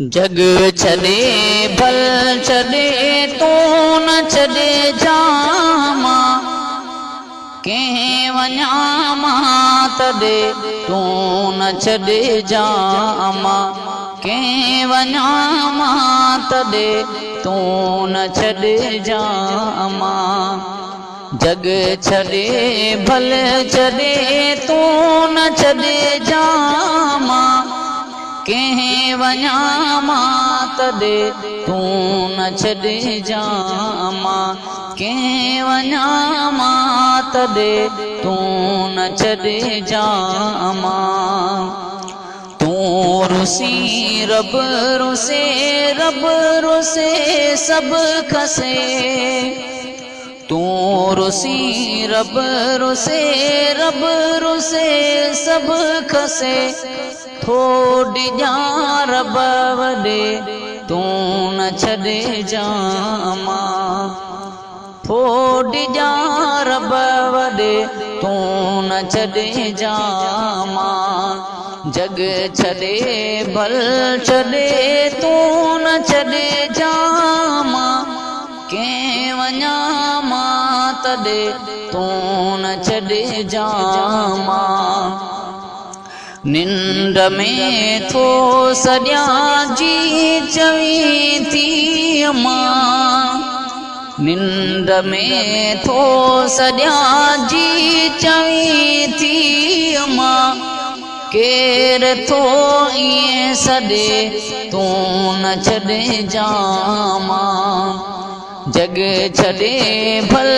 جڳ ڇڏي ڀل ڇڏي تون نه ڇڏي جامان ڪنهن وڃان مان تڏي تون نه ڇڏي جامان ڪنهن وڃان مان تڏي تون نه ڇڏي جامان جڳ ڇڏي ڀل ڇڏي تون نه ڇڏي جامان ڪنهن وڃان مان تڏي تون نه ڇڏي جامان ڪنهن وڃان مان تڏي تون نه ڇڏي جامان تون رسين رب رسي رب رسي سڀ کسي تون رسين رب رسي رب رسي سڀ کسي ٿو ڊڄان رب وڏي تون نه ڇڏي جامان ٿو ڊڄان رب وڏي تون نه ڇڏي جامان جڳ ڇڏي ڀل ڇڏي تون نه ڇڏي جامان ڪنهن وڃان مان تڏي تون نه ڇڏي جامان ننڊ ۾ ٿو سڏيان جي چوين ٿي امان ننڊ ۾ ٿو سڏيان جي چوين ٿي امان ڪير ٿو ائين سڏي تون نه ڇڏي جامان جڳ ڇڏي ڀل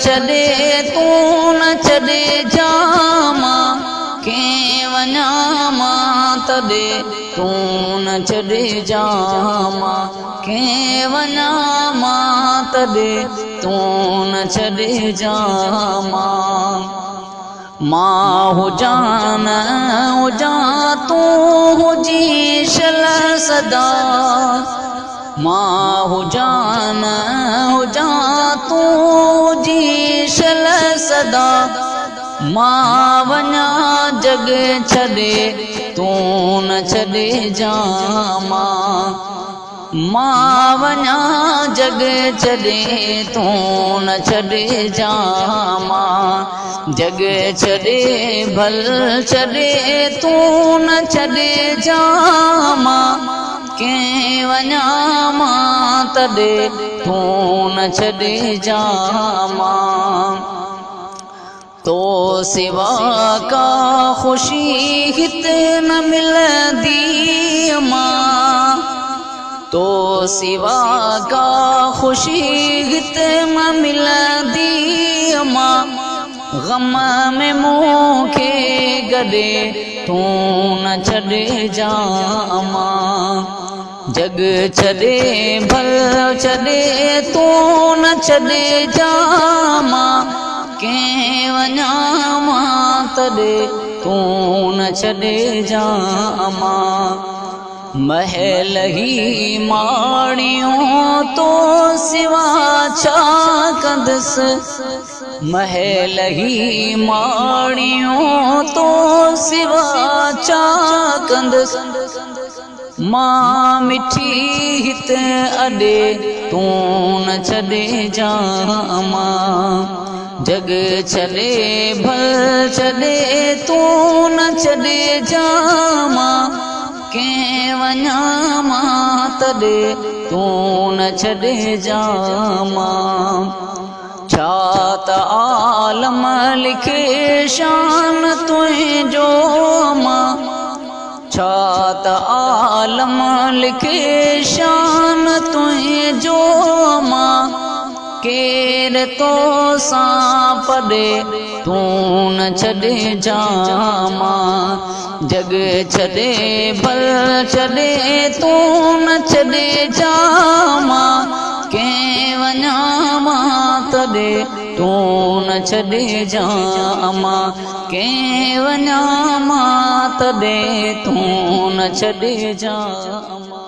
ڇڏي تون نه ڇڏي جامان ڪنهن وڃان مان تڏي تون نه ڇڏي جامان ڪنهن وڃان مان تڏي تون نه ڇڏي جامان مان هجان نه هجان تون هجين شل سدا مان هجان نه هجان تون هجين شل سدا مان وڃان جڳ ڇڏي تون نه ڇڏي جان مان مان وڃان جڳ ڇڏي تون نه ڇڏي جان مان جڳ ڇڏي ڀل ڇڏي تون نه ڇڏي جان مان ڪنهن وڃان مان تڏي تون نه ڇڏي جان مان تو سوا ڪا خوشي هت نه ملندي مان تو سوا ڪا خوشي هت نه ملندي مان غم ۾ مون کي گڏي تون نه ڇڏي جان مان جڳ ڇڏي ڀل ڇڏي تون نه ڇڏي جان مان ڪنهن وڃان مان تڏي تون نه ڇڏي جان مان محل هي ماڙيون تو سوا ڇا ڪندس محل هي ماڙيون تو سوا ڇا ڪندس مان مٺي هت اڏي تون نه ڇڏي جان مان جڳ ڇڏي ڀل ڇڏي تون نه ڇڏي جان مان ڪنهن وڃان مان تڏي تون نه ڇڏي جان مان ڇا ته عالم لکي شان تنهنجو مان ڇا ته عالم لکي شان تنهنجو مان ڪير تو سان پڏي تون نه ڇڏي جان مان جڳ ڇڏي ڀل ڇڏي تون نه ڇڏي جان مان ڪنهن وڃان مان تڏي تون نه ڇڏي جان مان ڪنهن وڃان مان تڏهن تون نه ڇڏجان.